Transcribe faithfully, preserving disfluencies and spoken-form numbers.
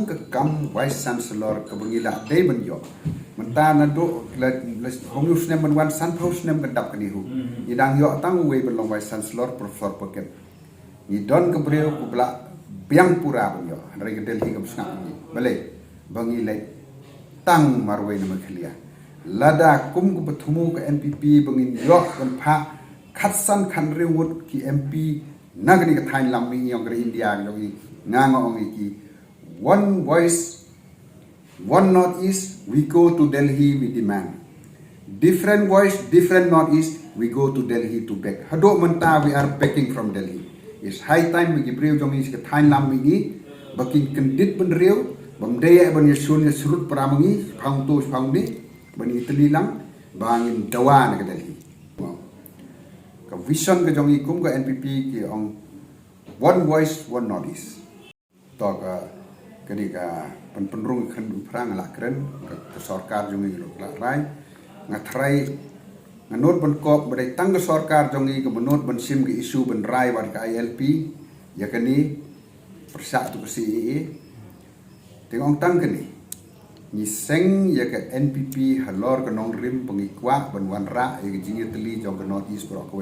ka kam Vice Chancellor kaba ngi la dei ban ïoh. Mynta naduh la la hynñiew snem ban wan, sanphew snem ka dap kane hu. Ngi dang ïoh tang uwei ban long Vice Chancellor, Professor Perkett. Ngi don ka briew kaba la biang pura ban ïoh. Hynrei ka Delhi kaba sngap ngi. Balei? Ba ngi leit tang marwei na Meghalaya. Lada kum kaba thmu ka N P P ba ngin ïoh ban phah khatsan khathynriew ngut ki M P na kane ka thaiñ lam mihngi jong ka ri India jong ngi, nga nga ong ïa ki, one voice, one Northeast, we go to Delhi, we demand. Different voice, different Northeast, we go to Delhi to beg. Haduh mynta we are begging from Delhi. It's high time ba ki briew jong ngi sha ka thaiñ lam mihngi ba kin kyndit bynriew, bym dei ïa ban ïashun ïashrut para ma ngi shaphang to shaphang ne, ba ngi tylli lang, ba ngin dawa na ka Delhi. Ka vision ka jong ngi kum ka N P P ki ong one voice, one Northeast. To ka, kane ka pynpynrung khyndai phra nga la kren, ka, ka sorkar jong ngi ruh ka la rai. Nga tharai, nga nud ban kop ba dei tang ka sorkar jong ngi kaba nud ban shim ka issue ban rai wat ka I L P, ïa kane, pyrshah to ka C A A. Te nga ong tang kane, ngi seng ïa ka N P P halor ka nongrim ba ngi kwah ban wanrah ïa ka jingïatylli jong ka Northeast baroh kawei.